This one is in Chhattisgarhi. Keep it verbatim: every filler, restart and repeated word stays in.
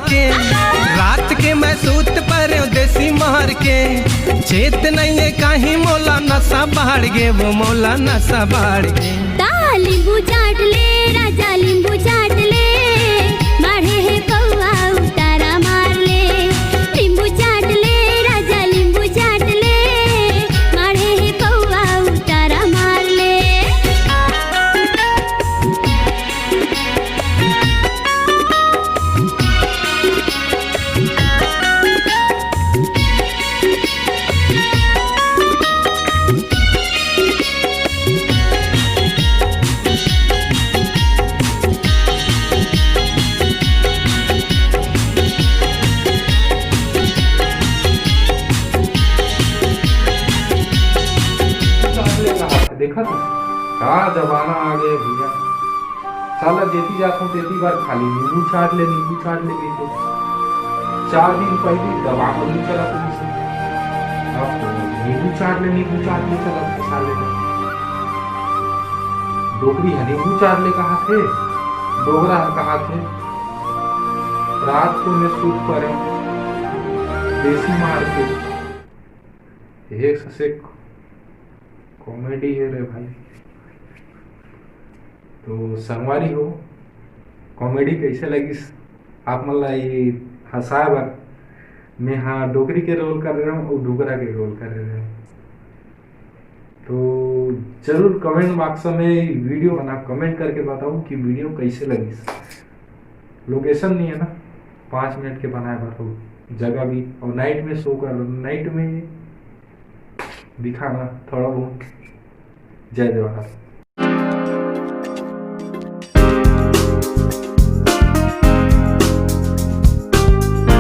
के। रात के मैं सूत परेंव देसी मार के, चेत नइये काहीं मोला नशा बाढ़ गे, वो मोला नशा बाढ़ गे। ता लींबू चाट ले राजा, लींबू चाट ले, माढ़े हे कौआ उतारा मार ले। लींबू चाट ले राजा, लींबू चाट ले, माढ़े हे कौआ उतारा मार ले। देखा था, का जमाना आ गया भैया। साला जेती जाथों तेती बार खाली नींबू चाट ले, नींबू चाट ले कहिके। चार दिन पहली दवा गोली चला पुलिस। अब तो नींबू चाट ले, नींबू चाट ले चला साले। डोकरी ह नींबू चाट ले कहाथे, डोकरा ह कहाथे रात को मैं सूत परेंव देसी मार के। एक से एक comedy हे रे भाई। तो संगवारी हो, comedy कइसे लगिस आप मन ला ये हंसाए बर? मैं हा डोकरी के role कर रहे हूँ और डोकरा के role कर रहे हूँ। तो जरूर comment box में video बना, comment करके बताओ कि video कइसे लगिस। Location नहीं है ना, पाँच मिनट के बनाए बर, तो जगह भी, और night में show कर, night में दिखाना थोड़ा बहुत। जय जवाहर।